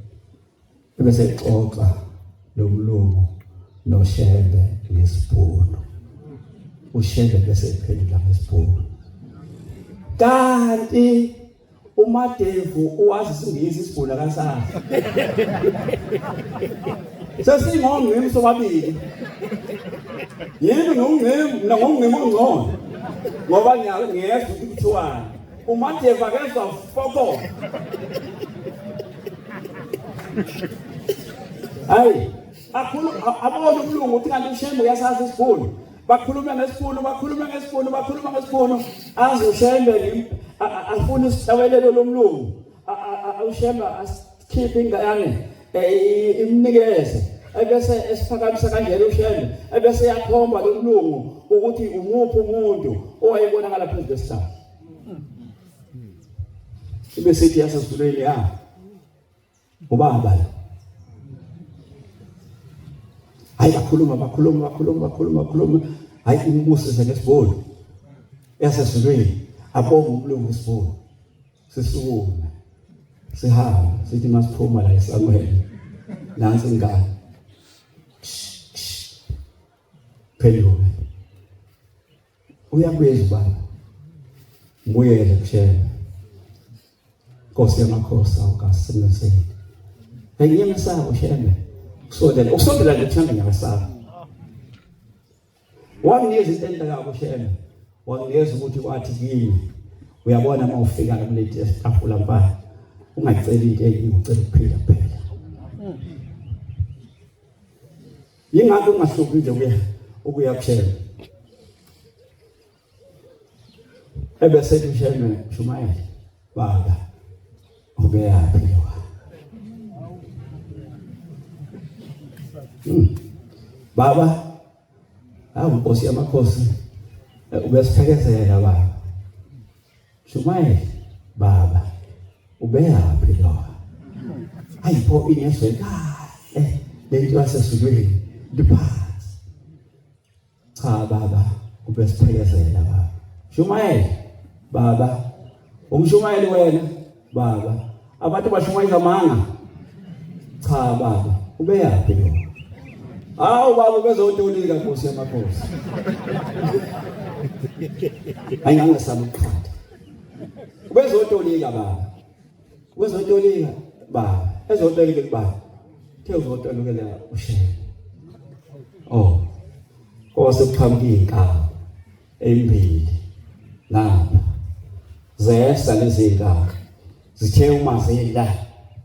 bese exoxa lo mlungu noShembe ngesibhunu uShembe bese ephendula ngesibhunu kanti uMadevu uwazi isingisi isibhunu akasazi sesingongqimi sobabili yini ngongqimi mina ngongqimi ongcono ngoba ngiyezwa ukuthi kuthiwani uMadevu akezwa foko hayi akhulu abona umlungu ukuthi kanti uShembe uyasazi isibhunu bakhuluma ngesibhunu bakhuluma ngesibhunu bakhuluma ngesibhunu azi uShembe afuna isihlawelelo lomlungu uShembe asikhiphe ingane imnikeze ebese esiphakamisa kanjena uShembe ebese yakhomba lo mlungu ukuthi umuphi umuntu owayebonakala phezu kwesihlahla ibe sithi yasezulwini ya ubaba la hayi bakhuluma bakhuluma bakhuluma bakhuluma bakhuluma hayi imbusise ngesibhulu Yasezulwini abonga umlungu isibuni. Sisukume. Sihambe sithi masiphuma la esangweni. Nansi ingane. Phenduke. Uyakuyeza baba. Ngibuyele kushela. Nkosi yamakhosi awukasimeseni. Ngiyamesaba ushembe. Usondela, usondela nje kushembe ngiyamesaba. Wanginikeza into enhle kabi ushembe. Wanginikeza ukuthi wathi kimi uyabona uma ufika kuleti tafula mfana ungaceli into eningi ucela ukuphila kuphela. Yingakho ungahluphi nje ukuya ukuya kushembe. Ebese ethi ushembe shumayela baba ubeyaphi lo. Baba hawu Nkosi yamakhosi ubesiphekezela baba. Shumayela baba ubeyaphi lo. Hayi pho ingezwe kahle lento yasezulwini liphansi. Cha baba ubesiphekezela baba. Shumayela baba. Umshumayeli wena baba. Abantu bashumayela amanga. Cha baba ubeyaphi lo? Hawu baba ubezotolika Nkosi yamakhosi. Hayi ngangesaba ukuqhatha. Ubezotolika baba. Ubezotolika baba. Ezotolika kubaba. Uthe uzotolikela ushele. Oh. Kwase kuqhamuka izinkabi embili ngapha. Zehla lezi zinkabi. Zithe uma zidla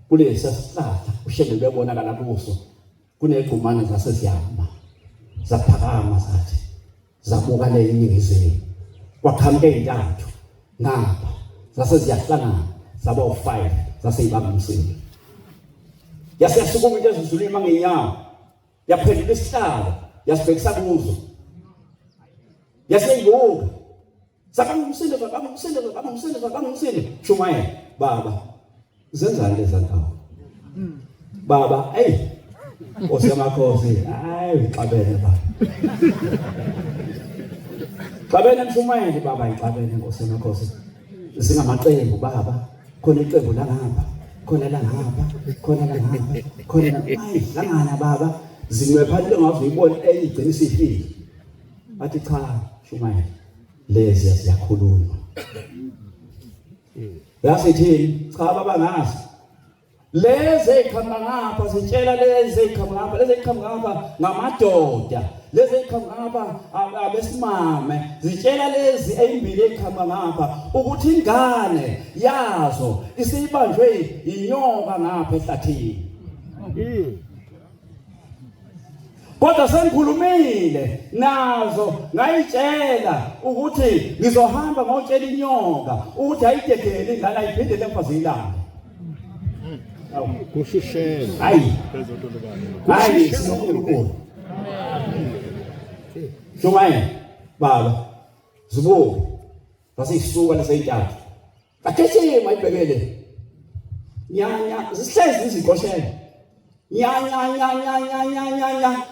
kulesa sihlahla ushele bebonakala kuso kunegqumana zase ziyama. Zaphakama zathi zabuka le iningizimu. Kwaqhamuka ezintathu ngapha zase ziyahlangana zaba u5 zase ibamba umsindo. Yase yasukuma into ezizulwini mangenyawo. Yaphendula isihlalo yasibhekisa kuzo. Yaseyibuka. Zabanga umsindo, zabanga umsindo, zabanga umsindo, zabanga umsindo. Shumayela baba. Zenzani lezi nkawu? Baba, hey. Nkosi yamakhosi, hayi xabene baba. Xabene mshumayeli baba, ixabene Nkosi yamakhosi. Singamaqembu baba. Khona iqembu la ngapha, khona la ngapha, khona la ngapha, khona la hayi hlangana baba. Zinwepha into ngaze uyibone enye igcina isifile. Bathi cha, shumayela. Lezi ziyakhuluma. Yasithini? Cha baba ngazi. Lezi eziqhamuka ngapha zitshela lezi eziqhamuka ngapha, lezi eziqhamuka ngapha ngamadoda. Lezi eziqhamuka ngapha abesimame zitshela lezi ezimbili eziqhamuka ngapha ukuthi ingane yazo isibanjwe inyoka ngapha ehlathini. Kodwa sengikhulumile nazo ngayitshela ukuthi ngizohamba ngotshela inyoka ukuthi ayidedele ingane ayiphindele emva ziyilande. Kushushela. Hayi. Hayi sinoNkulunkulu. Shumayela baba zibuke zaseyisuka leseyintathu. Bagijima ibhekele. Nya nya zihlezi iziqoshela. Nya nya nya nya nya nya nya nya.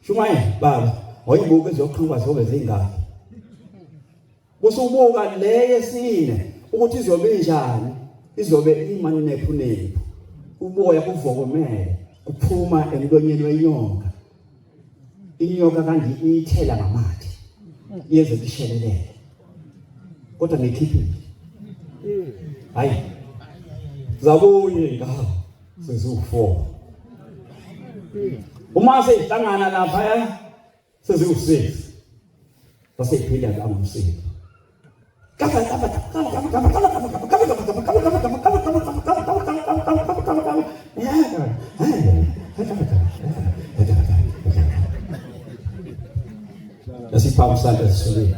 Shumayela baba, awuyibuke izoqhamuka zobe zingaki. Kusubuka le yesine ukuthi izobe injani, izobe imanephu nephu. Uboya buvokomele kuphuma emlonyeni wenyoka. Inyoka kanti iyithela ngamathe. Yeze ishelelele. Kodwa ngikhiphile. Hayi. Zabuye inkawu seziwu4. Uma seyihlangana lapha seziwu6. Baseyiphinda bangumsindo. Yasiphamba isandla esisukile.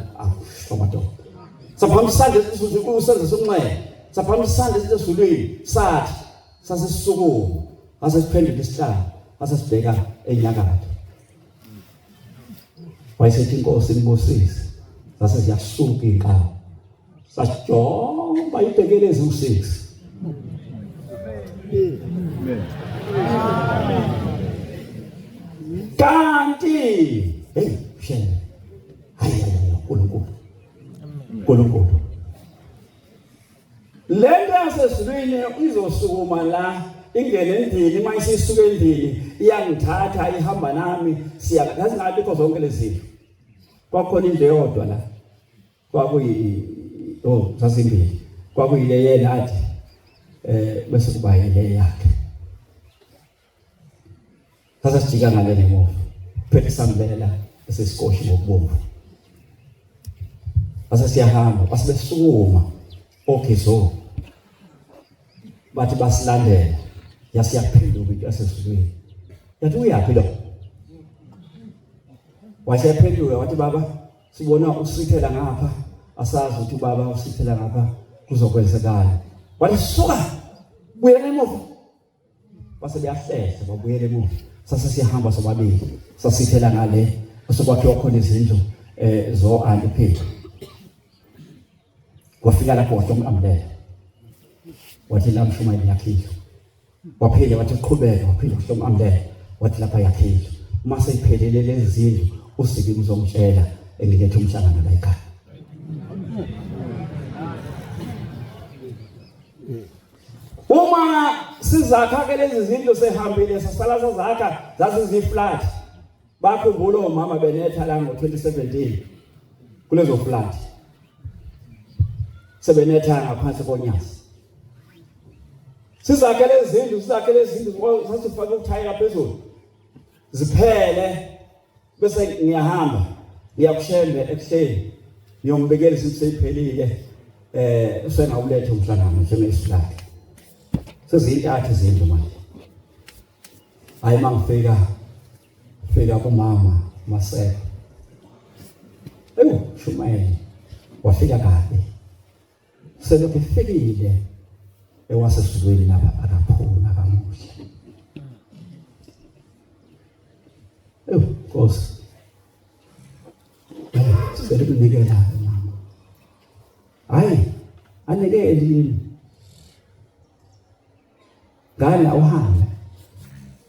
Amadoda. Saphamba isandla esisukile sokunxele. Saphamba isandla esizulwini sathi sasisukuma sasiphendula isihlalo sasibheka enyakatho. Wayesethi inkosi imbusise. Sase ziyasuka inkawu. Sajoba ibhekele eziwu-6. Kanti hey shame. Hayi hayi uNkulunkulu. izosukuma la ingene endlini, uma isisuka endlini iyangithatha ihamba nami, siya zazingabikho zonke lezi zinto. Kwakhona indlu eyodwa la, kwakuyi oh zazimbili, kwakuyile yena athi bese kuba yile yakhe. Sasa sijika ngale ngemuva, phethe sambela esesikoshi ngokubomvu. Sase siyahamba, base besukuma ogezo bathi basilandela, yasiyaphenduka into yasezulwini. Yathi uyaphi lo? Wasephenduka wathi baba sibona usithela ngapha, asazi ukuthi ubaba usithela ngapha kuzokwenzekani. Wathi suka, buyela emuva. Base beyahlehla babuyela emuva. Sase siyahamba sobabili, sasithela ngale osekwakhiwa khona izindlu zo anti phela. Wafika lapho wathi umamlela, wathi la mshumayeli yakhe indlu. Waphinde wathi qhubeka, waphinde wathi umamlela, wathi lapha yakhe indlu. Uma seyiphelele lezi zindlu usibi uzongitshela engilethe umhlangano la ekhaya. Uma sizakha ke lezi zindlu sehambile sasala sazakha zaziziflat. Bakhumbula omama benetha la ngo-2017 kulezo flat. Sebenetha ngaphansi konyazi. Sizakhe lezi zindlu, sizakhe lezi zindlu sasifaka ukuthayela phezulu. Ziphele bese ngiyahamba ngiyakushembe ekuseni ngiyombikela ukuthi seyiphelile usengawuletha umhlangano njengesiflat. Sezintathu izindlu manje. Hayi mangifika fika kumama Maseko. Ewu shumayeli wafika kabi. Selokhu efikile ewasezulwini lapha akaphumi akamuhle. Ewu Nkosi. Sicela ukunikela mama. Hayi anikeli yini? Ngani awuhambe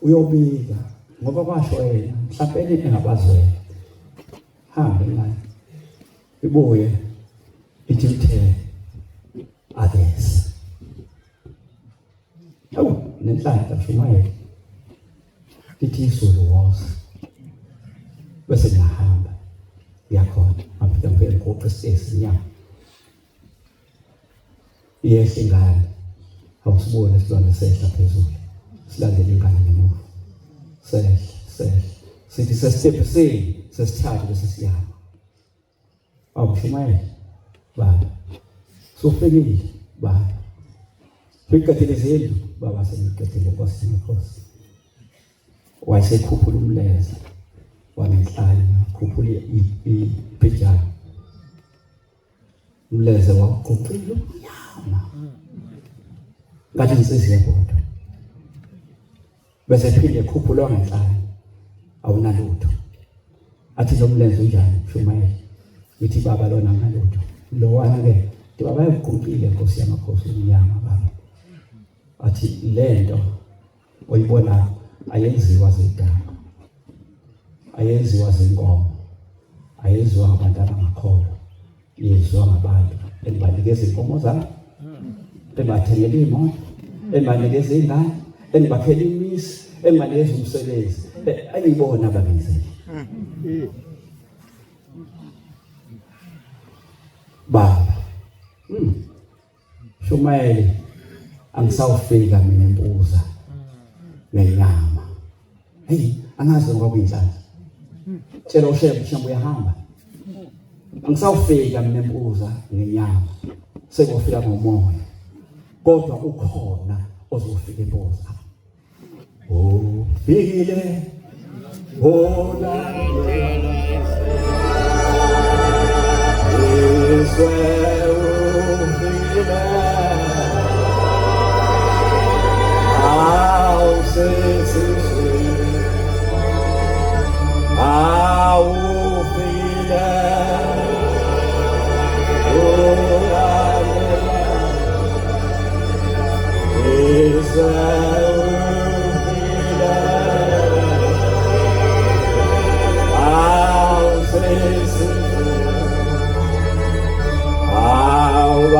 uyobika ngoba kwasho yena mhlawumbe engabazwela. Hambe ngani. Ibuye ithi uthe akeze. Awu nenhlanhla mshumayeli. Ithi izulu woza. Bese ngiyahamba. Ngiyakhona. Ngafika ngifike ngiguqe isitesi inyama. Iyehla ingane. Awusibone isilwane sehla phezulu. Silandela ingane ngemuva. Sehla, sehla. Sithi sesitebhisini sesithathu bese siyama. Awushumayeli baba. Sofikile baba. Siqedile izindlu baba, sengiqedile Nkosi nkosi. Wayesekhuphula umlenze wangenhlanye, wakhuphula ibhijana. Umlenze wawuqoqile umnyama. Ngathi insizwa yebhodwe. Bese phinde ekhuphula wangenhlanye. Awunalutho. Athi lo mlenze unjani mshumayeli? Ngithi baba lona ngalutho. Lowana ke ngithi baba uyakuqoqile Nkosi yamakhosi umnyama baba. Athi lento oyibona ayenziwa zidaka, ayenziwa zinkomo, ayenziwa ngabantu abangakholwa, yenziwa ngabantu engibanikeza inkomo zami, engibathengela iy'moto, engibanikeza iy'ngane, engibakhela imizi, engibanikeza umsebenzi, engibona abangenzeli. Baba, Shumayeli angisawufika mina empuza ngenyama. Hey, angazi ngoba kuyinhlanhla. Tshela uShembe, Shembe uyahamba. Angisawufika mina empuza ngenyama. Sekufika ngomoya. Kodwa ukhona ozofika empuza. Oh, fikile. Bona izwe ufile. Awusesizwe. Awufile. Ulalela izwe ufile. Awusesizwe. Awabazane.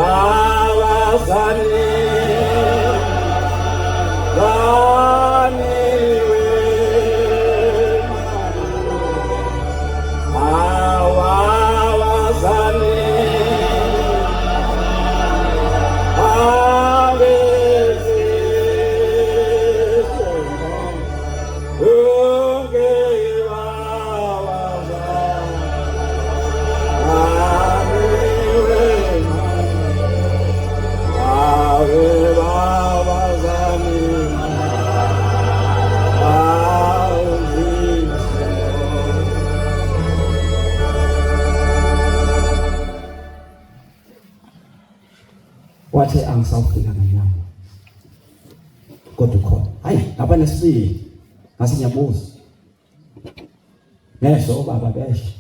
angisawufika ngenyama kodwa ukhona. Hayi, ngaba nesibindi, ngase ngiyabuza ngeso obaba besho,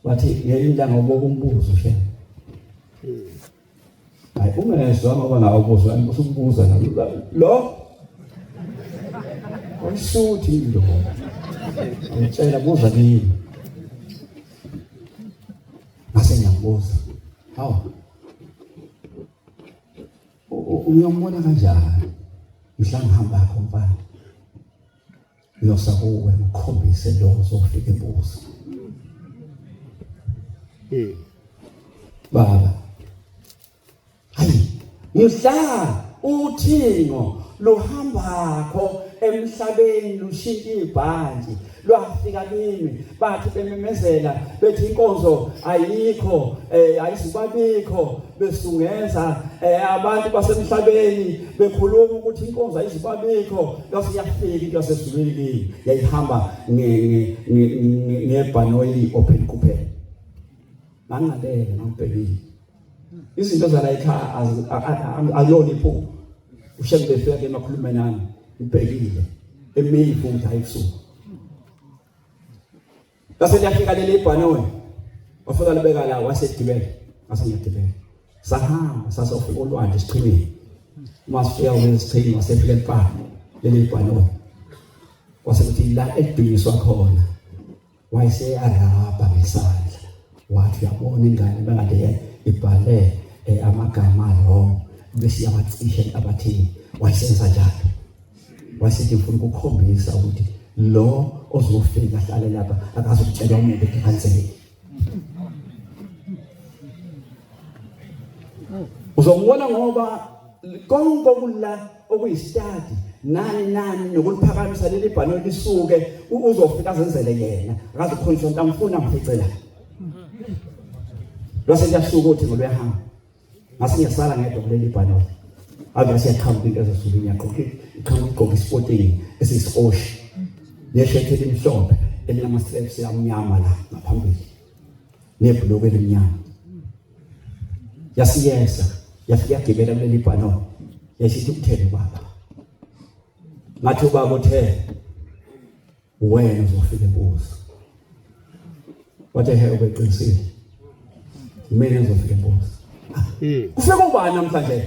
wathi ngelinye ilanga uboka umbuzo she. Hayi, ungezwa ngoba ngawubuzwa usukubuza lo awusuthi lo ngitshela buza kimi. Ngase ngiyambuza, hawu, uyombona kanjani mhla ngihamba kho mfana, ngiyosa kuwe ngikhombise lo ozofika embuzo. Baba, hayi, mhla uthingo luhambakho emhlabeni lushintsha ibhantshi lwafika kimi, bathi bememezela bethi inkonzo ayikho, ayizubabikho, besungeza abantu basemhlabeni bekhuluma ukuthi inkonzo ayizubabikho, lase yafika into yasezulwini kimi, yayihamba ngebhanoyi open kuphela. Ngangalele ngangibhekile izinto zala ekhaya akuyona iphupho. Ushembe befika ke emakhuluma nami ngibhekile emini futhi hayi kusuku. Base liyafika leli ibhanoyi, wafika libeka la, wasedibela, ngase ngiyadibela. Sahamba sasofika olwandle esiqhingini. Uma sifika kulesi siqhingi wasefika elipaka leli ibhanoyi, kwase kuthi la elidunyiswa khona wayeseyarabha ngesandla, wathi uyabona ingane bengade ibhale amagama wrong bese iyabacisha abathini. Wayesenza njalo, wayesethi ngifuna ukukhombisa ukuthi lo ozofika ahlale lapha akazukutshelwa umuntu ukuthi kanzeni. Uzongibona ngoba konke okula okuyisitadi nani nani nokuliphakamisa leli bhanoyi lisuke, uzofika azenzele yena, akazukhonjiswa into amfuna amficela. Lwase liyasuka uthi ngoluyahamba, ngase ngiyasala ngedwa kuleli bhanoyi. Ave siyaqhamuka into ezazulwini, yaqoqa iqhamuka igqoka isipotingi esiyisikoshi neshethi elimhlophe elinama-straps amnyama la ngaphambili nebhuluku elimnyama. Yasiyesa yafika yagibela kuleli bhanoyi, yayisithi utheni ubaba? Ngathi ubaba uthe wena uzofika embuzo. Wathi he, ubeqinisile, mina ngizofika embuzo. Kufika ubani namhlanje?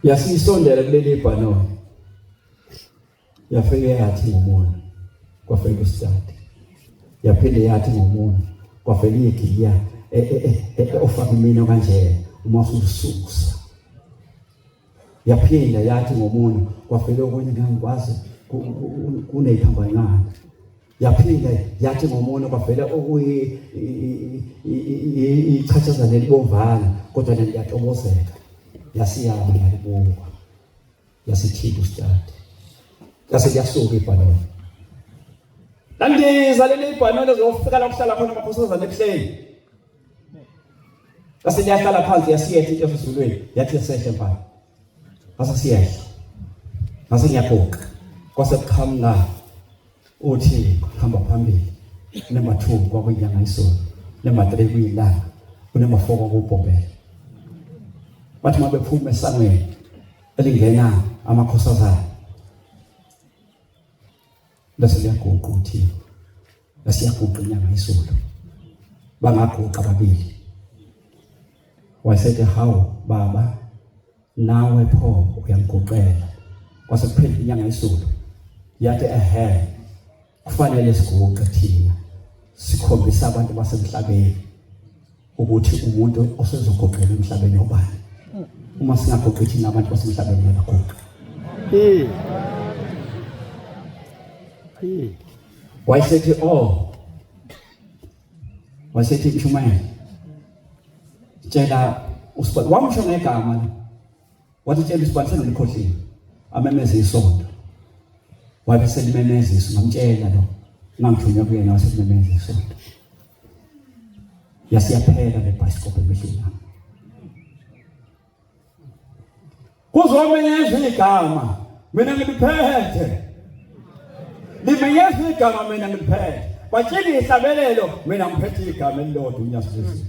Yasisondela kuleli bhanoyi, yafike yathi ngomoya, kwafika isitadi, yaphinde yathi ngomoya, kwafika igiya ofaka imino kanje uma usususa. Yaphinda yathi ngomunwe, kwafika okunye ngangikwazi kuney'phambanqana. Yaphinda yathi ngomunwe, kwavela okuyichachazana elibomvana kodwa liyatobozeka. Yasiyama yalibuka, yasithinta usitadi, yase liyasuka ibhanoyi, landiza leli ibhanoyi lizofika la kuhlala khona amakhosazana ebuhleni. Yase liyahlala phansi, yasiyehla into yasezulwini, yathi yasehle mfana, ngase siyehla, ngase ngiyaguqa, kwase kuqhamuka uthi hamba phambili. Number 2 kwakuyinyanga isulu, number 3 kuyilanga, unumber 4 kwakubhombela. Bathi uma bephuma esangweni elingena amakhosazana, bese liyaguqa uthi bese iyaguqa inyanga isulu, bangaguqa ababili. Wayesethi hawu baba, nawe pho uyangiguqela. Kwase kuphendula inyanga isulu yathi ehe, kufanele siguqe thina, sikhombisa abantu basemhlabeni ukuthi umuntu osezoguqela emhlabeni obani. Uma singaguqi thina, abantu basemhlabeni bayaguqa. Wayesethi oh, wayesethi mshumayeli, tshela usibani, wamsho ngegama, wathi tshela usibani sengilikhohliwe, amemeze isonto. Wabe selimemeza iso, ngamtshela lo ngangithunywa kuyena, waselimemeza isonto, yasiyaphela le bhayisikobho emehlweni ami. Kuzomenyezwa igama mina ngiliphethe, limenyezwa igama mina ngiliphethe. Batshela ihlabelelo mina ngiphethe igama elilodwa unyazi lwezulu.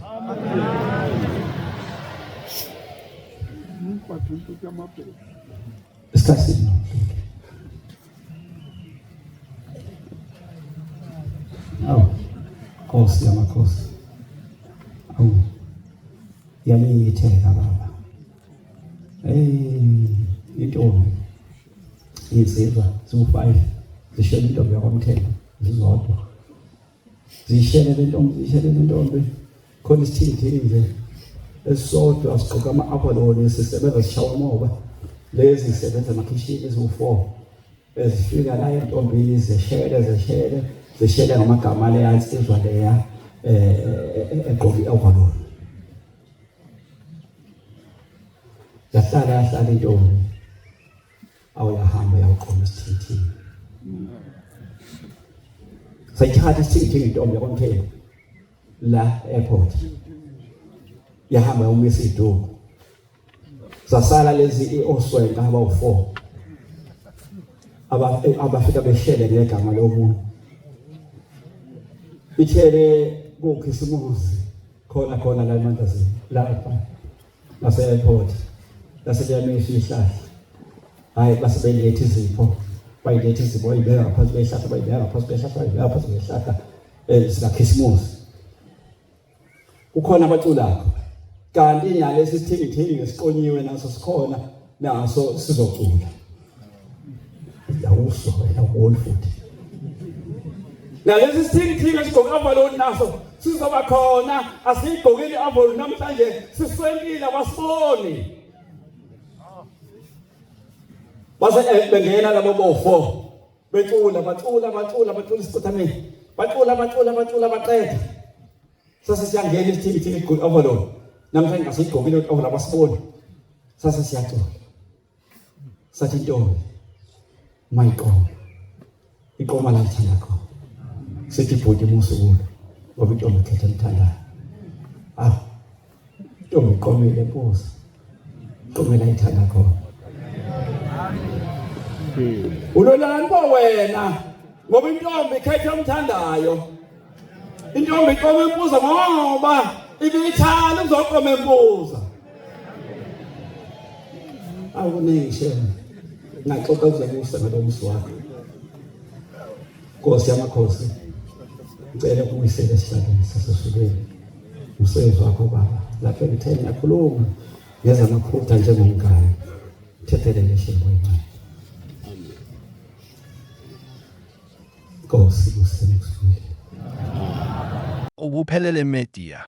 Isikhathi Awu, Nkosi yamakhosi. Awu. Yamitheka baba. Hey, intombi. Insizwa ziwu-5 zishela intombi yakwamthembu zizodwa. Zishele le ntombi, zishele le ntombi. Khona isithintini nje esisodwa sigqoka ama-abalone sisebenza sishawa umoba. Lezi zisebenza emakhishini eziwu-4. Ezifika la entombini zeshele zeshele zeshele ngamagama leya insizwa leya eh, eh, eh, egqoka i-overall. Yahlala yahlala intombi awuyahamba yawuqoma isithintini. Sayithatha isithintini intombi yakwamthembu la airport. Yahamba yawumisa iduku. Sasala lezi oswenka abawu-4 abafika behlele ngegama lomunye. Ithele kukhisimuzi khona khona la emandazini la ngase-airport lase liyamisa ihlahla. Hhayi base beletha izipho bayiletha izipho bayibeka ngaphansi kwehlahla bayibeka ngaphansi kwehlahla bayibeka ngaphansi kwehlahla um sikakhisimuzi. Kukhona abaculakho kanti nalesi sithingithingi ngesiqonyiwe naso sikhona naso sizocula. Yawuso wena uboni futhi. Nalesi sithingithingi esigqoke avaloni naso sizoba khona asiyigqokile avaloni namhlanje siswenkile abasiboni. Base eh, bengena labo bofo becula bacula bacula bacula isichothameni bacula bacula bacula baqeda sase siyangena isithini thini igqoke overall namhlanje ngasiyigqokile overall abasiboni sase siyacula sathi intombi mayiqoma iqoma la lithanda khona sithi bhuti musu kulo ngoba intombi ikhetha emthandayo awu Intombi iqomile mpuzi. Iqomela ithanda khona. Ulolani bo wena ngoba intombi ikhetha omthandayo. Intombi iqoma impuza ngoba ibiyithanda uzoqoma impuza. Awukuningi shame. Ngaxoxa kuze kuse ngalo muzi wakho. Nkosi yamakhosi. Ngicela ukubuyisela esihlalweni sasesulweni. Umsebenzi wakho baba. Lapho ngithe ngiyakhuluma ngeza amaphutha njengomngane. Thethelele shembo incane. Nkosi kusene kusukile. Ukuphelele Media.